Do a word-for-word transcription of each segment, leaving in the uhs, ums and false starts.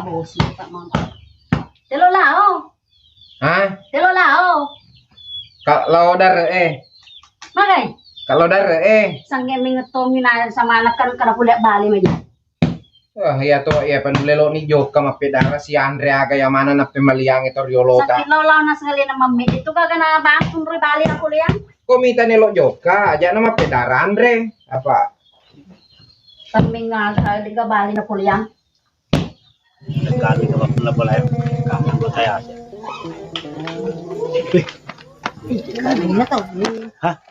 Bosi, Pak, mau. Telo lao. Hah? Telo lao. Ka lao dare, eh. Magai? Ka lao dare, eh. Sangge mingettomi na sama anak kan kada kuliah bali maja. Wah, iya to, iya, panulelo ni jokka mappedara si Andre aga ya mana nappemaliangi to riolota. Sakit lao lao na sekali na mamme itu kagak na bangkung ri bali na kuliah. Ko mita nelo jokka, aja na mappedara Andre. Apa? Tamming aga de ga bali na kuliah. Kami kalau pernah boleh, kami percaya aja. Wih. Hah?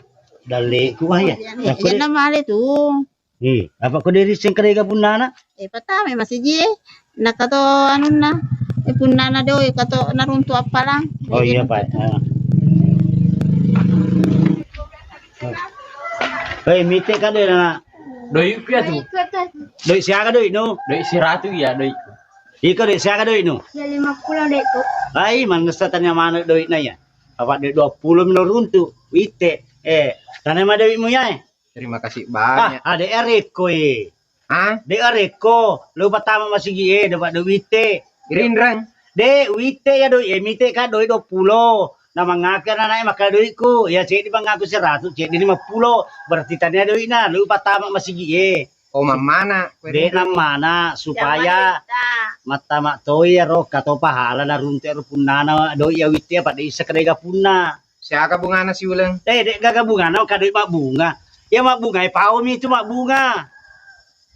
Dalleku wah ya. Ya, ya, namale tu. Ih, apa ko diri sengkere ga punnana? Eh, patame masiji. Nakato anunna. Eh, punnana doi kato naruntu appalang. Oh iya, Pak. Ah. Hei, mite kade na. Doi pia tu. Doi siaga doi no? Doi siratu iya doi. Iko doi siaga doi no? Ya lima puluh deh tu. Ai, manessa tanya mana doi na ya. Apa de dua puluh mino runtu. Wite. Eh, tanya ma doi mu ya eh. Terima kasih banyak. Ah, ade arekko e. Ah? De arekko, lo patama masigi e, dapat doi wite. Rinrang. De wite ya doi e, mite ka doi dua puluh. Na mangaku anak-anak e maka doiku, ya cek di mangaku seratus, cek di lima puluh. Berarti tania doi na, lo patama masigi e. Oh, mamana. De namana supaya mattama toi ero kato pahala na runtu ero punnana doi ya wite apa de isa kedega punna. Siaga bungana siuleng? Eh, de gaga bungana, ka doi mabbunga. Ya mabbunga e pao mi tu mabbunga.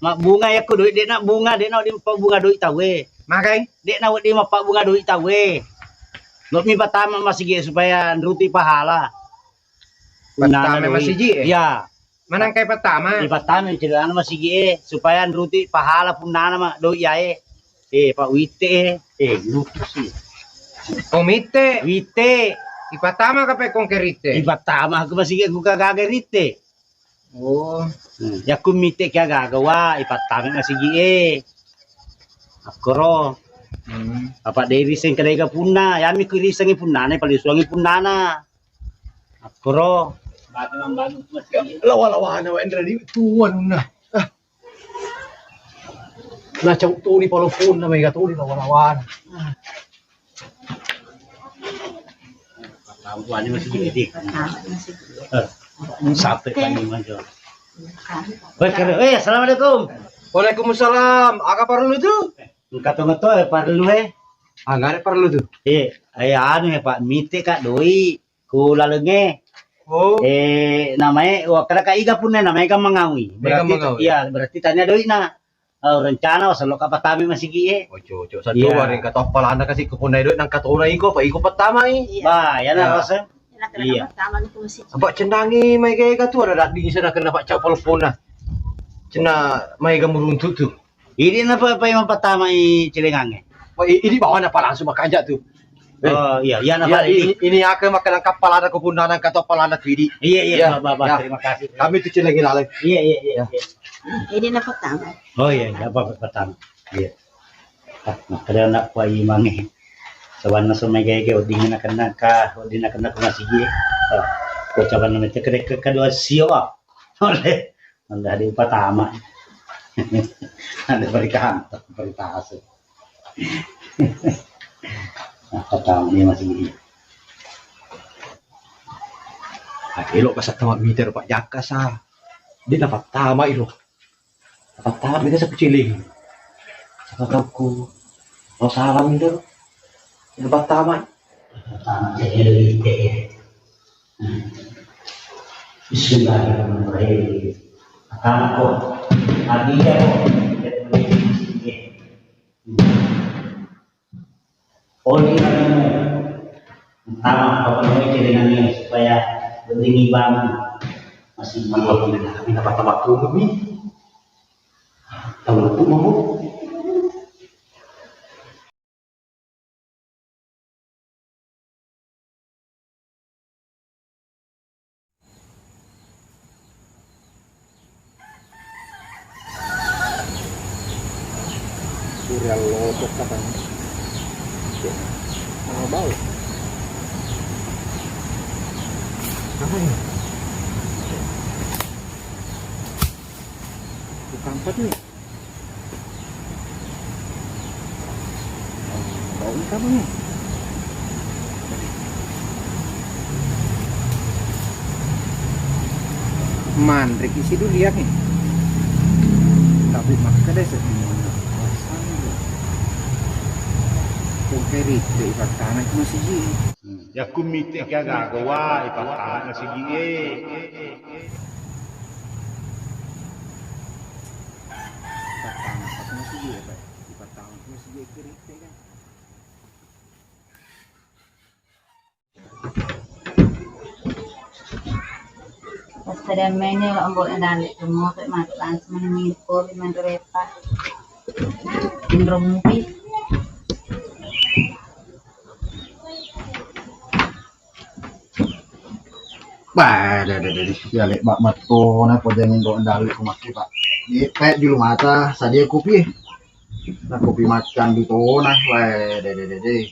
Mabbunga yakko doi de na bunga, de na wedding mabbunga doi tau e. Magai? De na wedding mabbunga doi tau e. Lo mi patama masigi e supaya nruti pahala. Patama masigi e? Iya. Manangkai patama? Ipatama celenganna masigi e supaya nruti pahala punnana ma doi yae. Eh, Pak Wite e. Eh, lucu sih. Oh, mitte. Wite. Ipatama ka pe kongke rite? Ipatama aku masigi e ku kagaga rite. Oh. Hmm, yakku mitte ki agaga wa ipatama masigi e. Akkoro. Hmm. Apa de riseng kedega punna, yami ku risengi punnana, palisuangi punnana. Akkoro. Lawa-lawana wa enra di tuan na. Ah. Na cau tuli palopunna mega tuli lawa-lawana. Ah. Sampai kami manjo. Weh, kere-, eh, assalamualaikum. Waalaikumsalam. Aga parellu tu? Engka to meto e parellu e. Aga parellu tu? Eh, eh, anu e Pak, mite ka doi. Ku lalengnge. Oh. Eh, namae, wakkada ka iga punna namae ga mangaui. Berarti, iya, berarti tania doi'na. Oh, rencana wasello ka patame masigi e. Ojo, ojo, sajo wareng ka to appalana kasi ku punna doi nang katona iko, apa iko patamai. Iya. Bah, yana rasa. Iya. Apa cendangi mai ga tu ada dadi sana kena pak cap teleponna. Cena mai ga muruntu tu. Idi napa, pa mappattamai celengangnge? Wah, i-, idi bawana pa langsung makanja tu. Eh. Oh, iya, iya, napa idi? Ini, ini ake makkeda kappalana ko punnana kato palana tu idi. Iya, iya, iya, ba, ba, ba, terima kasih. Kami tu celengi laleng. Iya, iya, iya, iya. Ini na pertama. Oh iya, iya, apa pertama? Iya. Ah, makkeda nak pa imangnge. Sabanna somai gae-gae wedding na kenna ka, wedding na kenna ko masigi. Ah, ko sabanna mete kede ke kedua sio ah. Oleh. Anda ada upatama. Ada berita hantu, berita hasil. Nah, patama dia masih gini. Nah, elok kasar tamat miter Pak Jaka sa. Dia dapat tamat itu. Dapat tamat itu saku ciling. Siapa tahu ku. Oh, salam itu. Dapat tamat. Bismillahirrahmanirrahim. Atako, adia ko, oli anu, entama papenuhi celengangnge supaya weddingngi bangun masih. Kami dapat tempat dulu nih. Tahu aku mau. Surya lotok katanya. Cek. Mau bau. Apa ini? Bukan empat nih. Manre ki siduliang e. Tapi makkeda seddi manna. Kongke ritte ipattana ki masigi. Yakku mitte ki aga-aga wa ipattana masigi e. Ipattana masigi e, Pak. Ipattana masigi e ki ritte kan. Pas pada main ya, Ambo, yang dalam itu mau kayak mati langsung main kopi, main repa. Indro mupi. Bah, deh, deh, deh, deh. Ya, lek, Mak, matona, pojang indo dalle ku makke, Pak. Di, kayak di rumah ta, sadia kopi. Nah, kopi macang di tona, weh, deh, deh, deh, deh.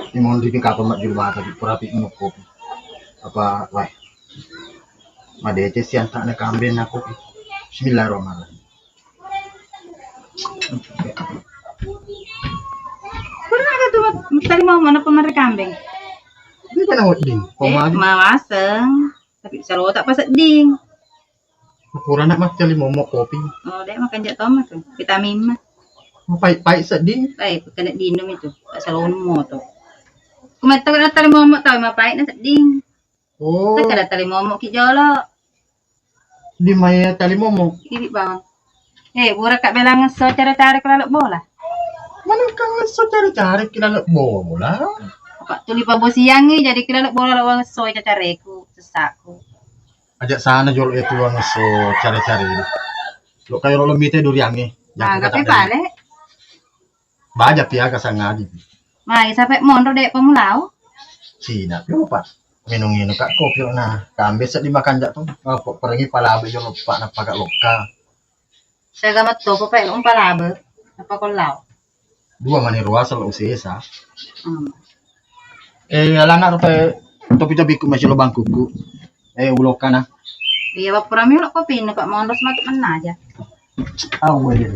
Ini mau di kapan, Mak, di rumah ta, pura pi minum kopi. Apa, weh. Madeceng si antakna kamben na kopi. Bismillahirrahmanirrahim. Pernah ka tu, Mak, tali mau mana pemerre kambing? Ini kan awak ding. Eh, pemali. Mawaseng, tapi salo tak pasedding. Pura nak macca limo mo kopi. Oh, dek makan jak toma tu. Vitamin mah. Pahit-pahit sedding. Pahit, kena dinum itu. Tak salo mo tu. Kumetta kena tali mau tau, ma pahit na sedding. Oh. Teka ada tali momo ki jolo. Di maya tali momo. Ibi bawang. Eh, bura ka belangesso care-care ke laleng bola. Mana kangesso care-care ke laleng bola? Apa tuli pabosiangi jadi ke laleng bola, lo wangesso cacareku, sesaku. Aja sana jolo itu wangesso care-care. Lo kayo lo mite duriangi. Nah, tapi pale. Baja pi aga sangaji. Mai sape monro dek pemulao. Sina pi, Pak. Minung-inung ka kopi na. Kambe seddi makan jak tu. Apa perengi palabe jolo, Pak, napaka lokka. Siaga mattopo, Pak, lo palabe. Apa ko lao? Dua mani ruasa lo sesa. Hmm. Eh, alana rupa topi-topiku masih lo bangkuku. Eh, ulokkana. Iya, bappura mi lo kopi, Pak, monro sematu menna aja. Awe.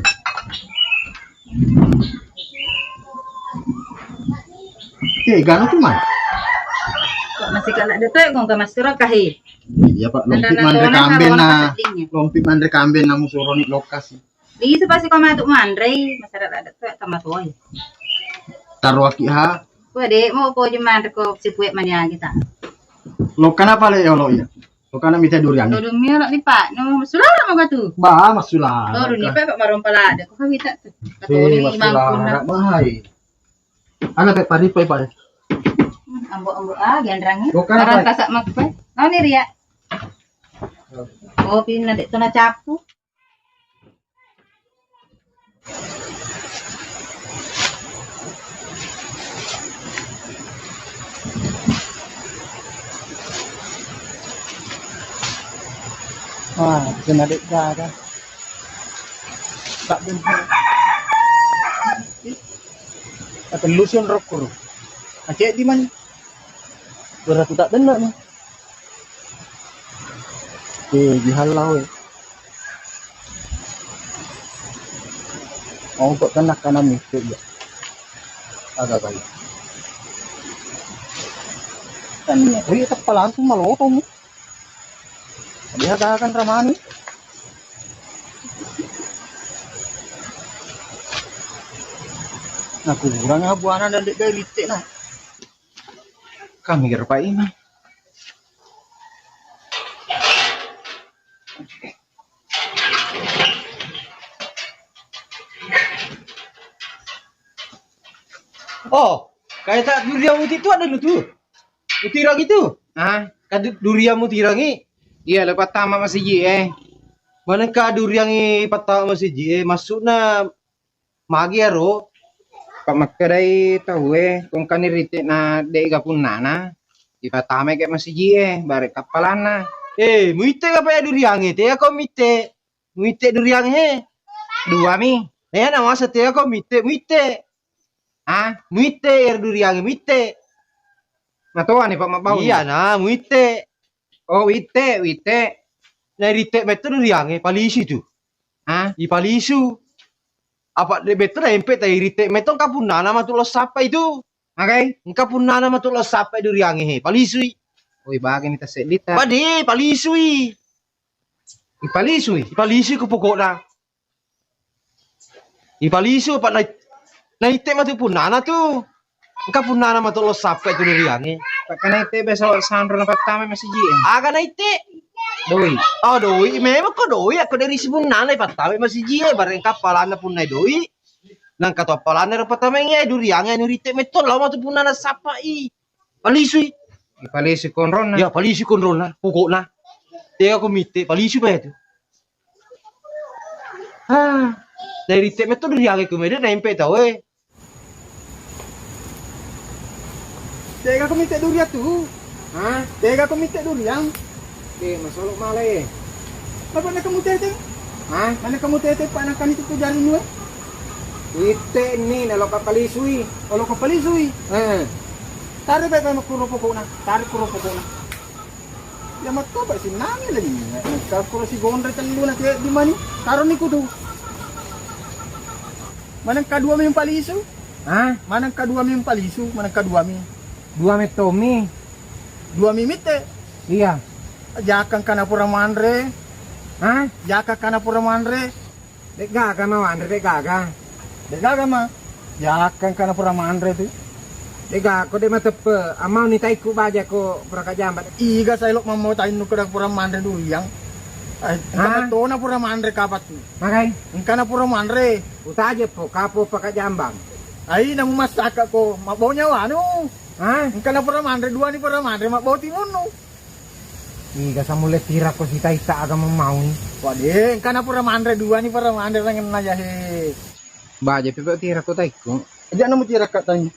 Eh, ganu tu, man. Kok masih kena de tu, kong ke masura kahi. Iya, Pak, lompi manre kamben na. Lompi manre kamben na musuroni lokasi. Di itu pasti kau matu manre, masyarakat ada tu sama tuai. Taruaki ha. Kue dek mau kau je manre ko si puek mani agi ta. Lokana pale yolo iya. Lokana mita durian. Durian mi lo di Pak, no sulara mau tu. Ba, masulara. Durian ni Pak, Pak marompa lada. Kau kami tak tu. Kau ni masulara, bangkuna. Bahai. Ana pe pari pe pare. Ambo-ambo ah, genrangi. Lokana. Tasak mak pe. Kau ni ria. Oh, pinna dek tu na capu. Ah, kena dek gaga. Tak benar. Atellu sion rokko ro. Acek di mana? Berarti tak benar nih. Eh, dihalau, eh. Mau kok tenang kanan nih, cek ya. Ada kali. Kan, wih, tak langsung malu otomu. Dia kan ramani. Nah, kurang abuana dan dek dari cek nah. Kami rupa ini. Oh, kayak tak durian uti tu ada lu tu. Utirang itu. Ah, kadu durian mutirangi. Iya, lepas tamat masih eh. Mana ka durian i patau masih eh? Maksudna magi aro? Pak makkedai tauwe, kongkani rite'na de'ga punnana, ipatamai ke masiji e, bare kappalanna. Eh, muitte ga pa duriange, teako mitte. Muitte duriange he. Dua mi. Eh, na masa teako mitte, muitte. Ah, muitte er duriange, muitte. Matoa ni Pak mabbau. Iya na, muitte. Oh, witte, witte. Na ritte metto duriange, palisi tu. Ah, ipalisu. Apa de' bettu na empe' tai rite' metto engka punnana matu lo sappa itu. Magai? Engka punnana matu lo sappa duriange he. Palisui. Oi, bagani tasseddita. Pade, palisui. Ipalisui? Ipalisui ko pokokna. Ipalisu apa nai-, naitte' matu punnana tu. Engka punnana matu lo sappa tu duriange. Pakka naitte' besok sanro na pattama masiji e. Aga naitte'? Doi. Oh, doi. Memang ko doi, ako dari si punnana pattama masiji e. Bareng engka palanna punnai doi. Nangka to palanna ro pattama e duriange anu rite' metto lo matu punnana sappa i. Palisui. Ipalisui konronna. Ya, palisui konronna, pokokna. Tega ko mitte, palisui pa itu. Ah, dari te metto duriange ku mede na empe' tau e. Tega ko mitte duriang tu? Hah? Tega ko mitte duriang? De', masolo' male. Apa na kamu tete? Hah? Mana kamu tete, Pak, nak kan itu jari nue? Itte' ni, nalo kapalisui. Olo kapalisui? Eh. Tarik baik, baik, kuro pokokna. Tarik kuro pokokna. Ya matto, Pak, sinangi lagi. Engka kuro si gondre tellu na cewek di mani. Taroni kudu. Maneng kadua mi palisu? Hah? Maneng kadua mi palisu? Maneng kadua mi? Dua mettomi. Dua mi mitte? Iya. Jakang kana pura manre. Hah? Jakang kana pura manre. De' gaga ma wanre, de' gaga. De' gaga ma. Jakang kana pura manre tu. De' gaga ko de' mateppe'. Amau ni taikku baja ko pura kajamba. Iga sailo mammo tainnu kada pura manre duriang. Ai, hah? Engkana tona pura manre kapat tu. Magai? Engkana pura manre. Utaje po kapo paka jambang. Ai namu masaka ko mabbonya wanu. Hah? Engkana pura manre, dua ni pura manre, mabboti munnu. Iga samulle tirakko sitaita aga memauni. Wah, de', engkana pura manre, dua ni pura manre rangenna jahe. Baja pi tirakko taikku. Aja namu tirakka tanya.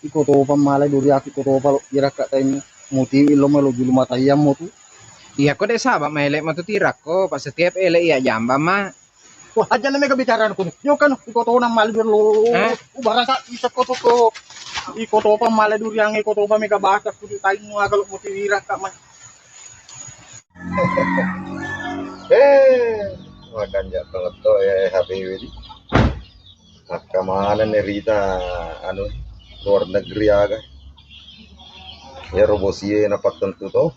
Iko topa male duriaki, iko topa lo tirakka tanya. Muti illo melo julu matayammo tu. Iya ko de' saba' maele' matu tirakko, pas setiap ele' iya jambang ma. Wah, aja na mega bicara anu kuno. Yo kan, iko tona male dulu. Eh? Ubarasa isa ko to, to. Iko topa male duriang, iko topa mega basa kudu tainnu aga lo muti wira ka ma. Eh, makanja' banget to ya, H B W di. Akka mana nih Rita, anu, luar negeri aga. Ya, robosie na pattentu to.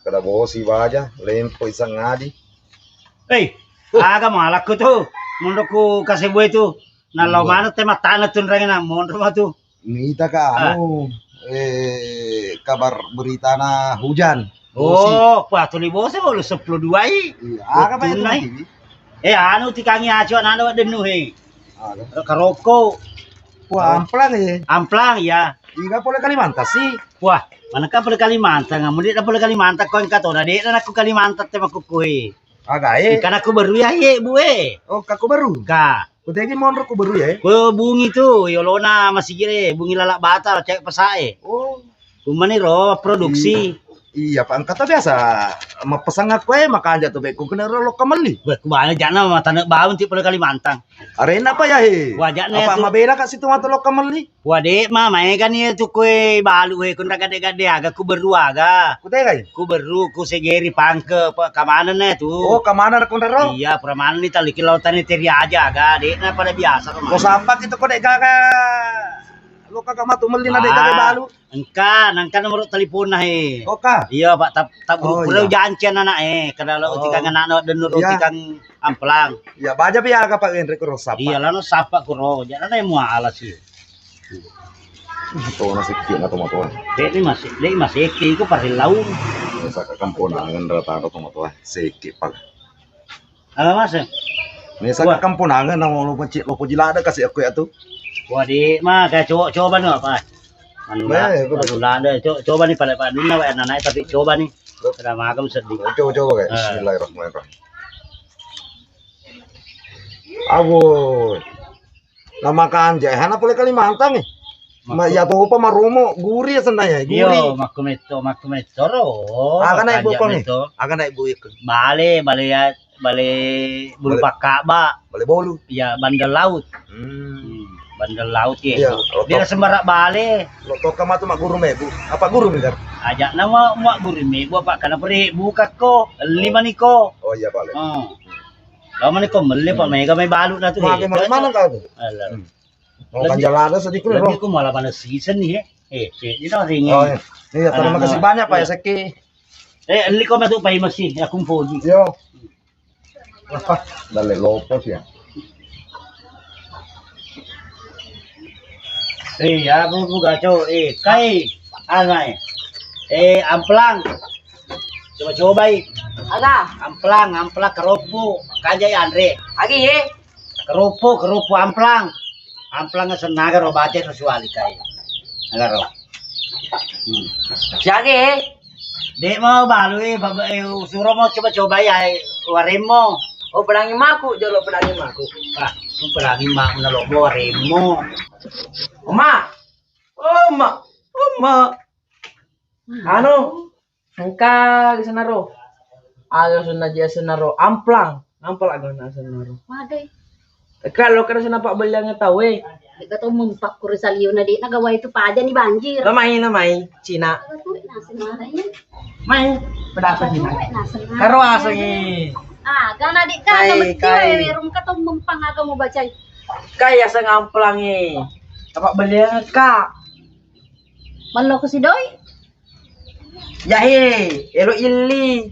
Kada bosi baja, lempo isang adi. Hei, aga malakku tu. Monro ku kasebue tu. Nallo maneng te mattana tu nrengena monro matu. Mita ka anu, eh, kabar beritana hujan. Bosi. Oh, pa tuli bosi bolu sepuluh dua i. Iya, aga pa itu? Eh, anu tikangi acu anana dennu he. Aga. Karoko. Wah, amplang e. Amplang, iya. Iga pole Kalimantan sih. Wah, manengka pole Kalimantan, kamu de' pole Kalimantan, ko engka to, na de' na ku Kalimantan te makkukku e. Aga e. Engka na ku beru ya, ye, bu e. Oh, ka ku beru? Ka. Ku tegi monro ku beru ya? Ku bungi tu, yolona masigi re, bungi lalak bata, cewek pasa e. Oh. Kumani ro produksi. Iya, Pak. Engka to biasa mappesang aku e, makanja tu bekku kena ro lokka melli. Wah, ku bana jana matane bau ti pole Kalimantan. Arena apa ya he? Wajana apa tu. Mabela ka situ matu lokka melli? Wah, de' ma, maega ni tu kue balu e, kun gade-gade aga, ku beru aga. Ku tega e? Ku beru, ku segeri pangke, pa-, kamanen e tu. Oh, kamanen kun ro? Iya, permanen ni tali kilo tani teri aja aga, de' na pada biasa kamanen. Ko sapa kita ko de' gaga? Lo kagak matu melli na de' gaga balu. Engka, nangka nomoro teleponna he. Oh, ka? Iya, Pak, tab-, tab-, oh, iya. Jancen anak e, kada lo tikang anak no, denur tikang amplang. Iya, baja pi aga Pak Henry kuro sapa? Iya, lano sapa kuro, jana na muala sih. Tona sikki na tomatoa. Dek ni masih, dek masih ki, iku parellau. Saka kamponangan rata-rata tomatoa, sikki pala. Ala, Mas? Mesa ka kamponangan na lo pecik lo pojilada kasi aku ya tu. Wah, di ma ka co-, coba no apa? Anu lah, anu lada, co-, coba ni pada padunna wa anak tapi coba ni. Kada magam sedih. Coba, coba kayak. Bismillahirrahmanirrahim. Awo. Nama kanja, hana pole Kalimantan e. Ma iya topa maromo, guri ya senna ya, guri. Iyo, makkumetto, makkumetto ro. Aga naik bu kong e? Aga naik bu ikon? Bale, bale ya, bale bulu pakkaba. Bale bolu. Iya, bandar laut. Hmm. Bandar laut ya. Iya, dia sembarang bale. Lo toka matu mak guru mebu. Apa guru mebu? Ajak nama mak guru mebu apa kana peri buka ko, lima niko. Oh iya bale. Hmm. Kamu ni ko melle, Pak, mega mai balu na tu. Mage he. Male mana kau tu? Alah. Hmm. Oh, lebih, kan jalan ada sedikit, lebih bro. Ku malah pada season ni, he. Eh, cek, ini orang ringan. Oh, iya. Iya, terima kasih banyak, Pak, ya, Seki. Eh, elli ko masuk, Pak, masih. Aku foji. Yo. Dalle lopo sia. Eh, ya, bu, bu, gaco. Eh, kai, anai. Eh, amplang. Coba-cobai. Aga? Amplang, amplang, keropok. Kajai Andre. Agi, ye? Keropok, keropok amplang. Amplang sennaga ro bate ro suali kai. Aga ro. Hmm. Siage? Dek mau balui, baba-, eh, usuro mau coba-cobai ai waremmo. Oh, pedangi maku, jolo pedangi maku. Ah, tu pedangi mak, menelo mo waremmo. Oma. Oma. Oma. Anu, engka aga senaro. Aga sunna jia senaro. Amplang. Amplang aga na senaro. Magai. Kalau kada senapa beliang tau, eh. Deka to mempakku ri saliuna, dek, na gawai tu paja ni banjir. Namai, namai, Cina. Kalau tu, na senaro, ya. Mai, pada apa, Cina? Kalau tu, na senaro. Karo asengi. Ah, gana dek, kai, gana mesti, kai. Werum ka to mempang aga mau bacai. Kai aseng amplang, eh. Apa beliang ka? Mello ko sidoi. Jahe, elo illi.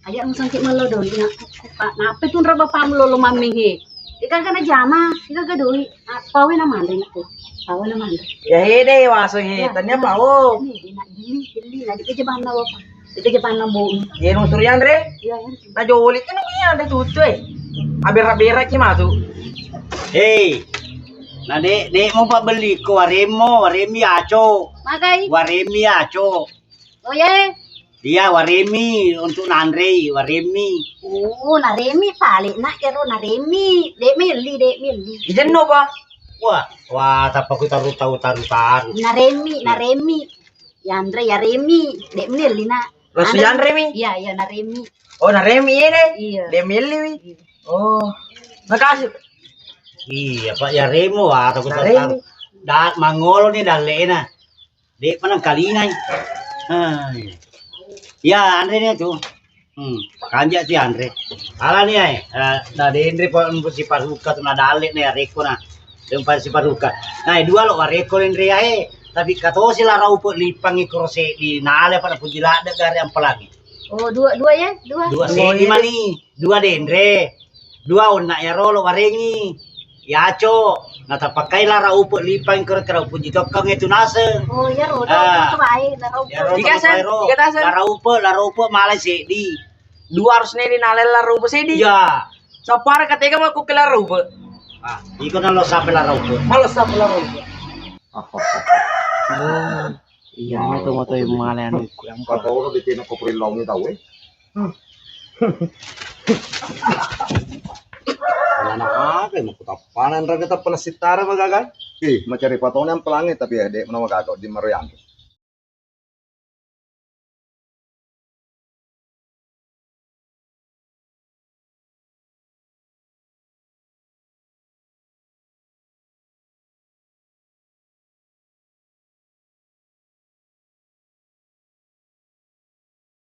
Aja musang cek mello doi, nak. Pak, nape tu nraba pam lolo mamming he? Ika kana jama, ika ga doi. Apa we na manre nak tu? Apa we na manre? Jahe deh, waso he. Ya, tanya ya. Apa, oh? Ini, nak illi, illi, nak dikeje bana apa? Dikeje bana bo. Ye, nusurian re? Iya, iya. Na joli kan iya ada tutu, eh. Abera-bera ki matu. Hei. Na dek, dek mau pabeli ko waremmo, waremmi aco. Magai? Waremmi aco. Oh, ye. Iya, waremmi untuk nanrei, waremmi. Oh, naremmi pale nak kero naremmi. Dek melli, dek melli. Ijenno, Pak. Wah, wah, tappa ku taru, taru, taru, taru. Naremmi, naremmi. Yanre, yaremmi. Dek melli nak. Langsung yanremi? Iya, iya, naremmi. Oh, naremmi ini? Iya. Dek melli wi. Iya. Oh. Makasih. Iya, Pak, yaremmo, wah, takut naremmi. Da, mangolo ni dallena. Dek manang kalingai. Ah, iya. Ya, anre ni tu. Hmm, kanja ti anre. Ala ni ai, eh, na denre pa, siparuka tu na dalle ni areko na. Tempat siparuka. Nah, dua lo wareko lenre ai. Tapi katosi la raupe lipang ikoro seddi, nale pada puji ladde gare ampalangi. Oh, dua, dua ya? Dua. Dua seddi mani, dua denre. Dua onna ya rolo warengi. Yaco, natapakkai lara upe lipang kero-kero puji tokkong itu naseng. Oh, ya ro, ah, itu baik, lara upe. Ya ro, tiga sen, ro. Tiga tasen. Lara upe, lara upe malai seddi. Dua harus neni nalai lara upe seddi. Ya. Sapara katega mau ku ke lara upe. Ah, iko nalo sampai lara upe. Malah sampai lara upe. Oh, iya, itu moto yang malai anu. Kata orang di tino ko perilongi tau, eh. Ana aga makutappanan raga tappa nasittara magaga. Ih, macari patone ampelangi tapi ya, dek, mana magaga di maroyang.